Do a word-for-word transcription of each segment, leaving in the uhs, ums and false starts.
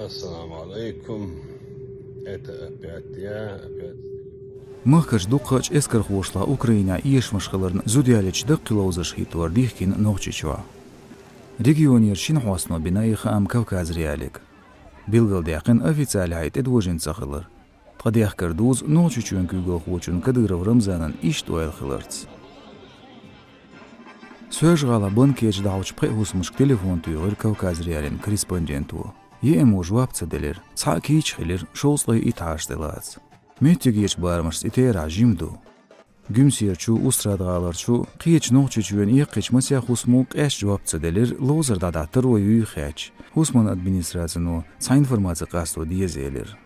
Ассаламу алейкум. Это опять я, опять. Махкарчу дукхачу эскархошлахь Украинехь эшамаш хиларна зуда яллича даккхий ловзарш хӀиттор дихкина Нохчийчохь. Регионера шина хьостано бина и хаам Кавказ.Реалига. Билгалдаьккхина официалехь и тӀедожийна ца хилар. Ткъа дехкар дузу Нохчийчоьнан куьйгалхочун Кадыров Рамзанан иштта ойла хиларца. Соьлжа-ГӀалахь банкечу дӀахьочу пхеа хӀусамашка телефон туьйхира Кавказ.Реалин корреспонденто. Еано жоп ца делира, цхьаъ кийча хилира, шовзткъе итт хьаша тӀелаца. Меттигерчу барамашца и терахь жима ду. Гуьмсерчу, Устрада-ГӀаларчу, кхечу Нохчийчоьнан яккхийчу масех хӀусамо къаьстта жоп ца делира, ловзар дӀадӀа таро юй хетта. ХӀусаман администрацино цхьа информаци къасто деза элира.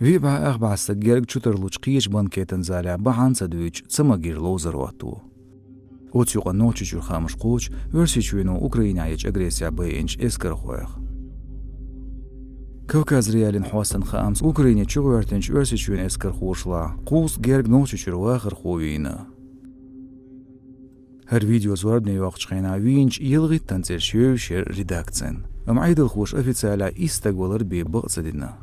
Виъ бӀе ах бӀе стаг герга чу тарлучу кхечу банкетан залехь бахьана ца дуьйцуш, ца магийра ловзар хӀотто. Оцу юкъанна Нохчийчуьра хаамаш кхочу Оьрсийчоьно Украинехь ечу агрессехь байинчу эскархойх. Кавказ.Реалин хьостан хаамца, Украине чугӀоьртинчу Оьрсийчоьнан эскархошлахь кхузткъа герга Нохчийчуьра вахархо вийна. ХӀара видео зорбане йоккхучу хенахь вийначу ялхиттан цӀераш евзаш яра редакцина. Амма Ӏедалхоша официалехь исс стаг валар бен бакъ ца дина.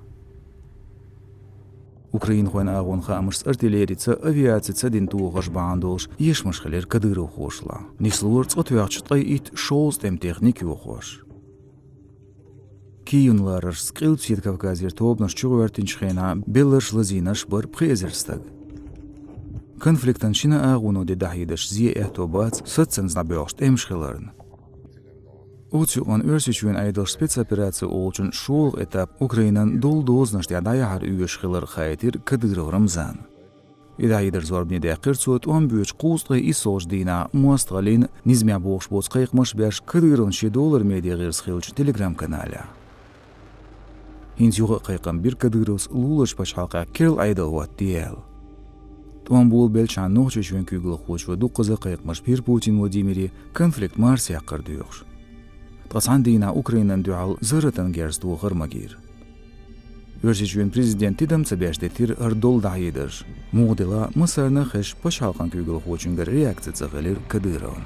Украинхойн агӀонан хаамашца, артиллерица, авиацица дина тохарш бахьана долуш эшамаш хилира кадыровхошлахь. Нислора цкъа тоьхначу ткъе итт шовзткъа тӀеман техника йохош. Киевна лараршца Къилбаседа Кавказера тобанаш чугӀоьртинчу хенахь белларш, лазийнарш бара пхи эзар стаг. Конфликтан шина агӀоно де дӀахьедарш зен аьтто бац саццанца дӀабоьлхуш тӀемаш хиларна. Оцу юкъанна Оьрсийчоьнан Ӏедалша спецопераци олучун шолгӀа этап Украинан долу дозанаш тӀехь дӀаяхьар оьшуш хилар хаийтира Кадыров Рамзана. И дӀахьедар зорбане даьккхира цо тӀом боьдучу кхузткъе иссолгӀачу дийнахь мостагӀаллина, низамехь бохуш боцу кхайкхамаш а беш, Кадыровн шен долара медиа гӀирс хиллачу Telegram-каналехь. ХӀинца юха а кхайкхам бира Кадыровс луларчу пачхьалкхехь керла Ӏедал хӀоттаде аьлла. ТӀом болабеллачхьана Нохчийчоьнан куьйгалхочо дуккхаза кхайкхамаш бира Путин Владимире конфликт марсаяккхар доьхуш. Ткъа цхьана дийнахь Украинан дуьхьал зарратан герз тохар а магийра. Оьрсийчоьнан президента тидам ца беш дитира хӀара долу дӀахьедарш. Муха делахь а, массарна а хезаш, пачхьалкхан куьйгалхочуьнгара реакци ца хилира Кадыровна.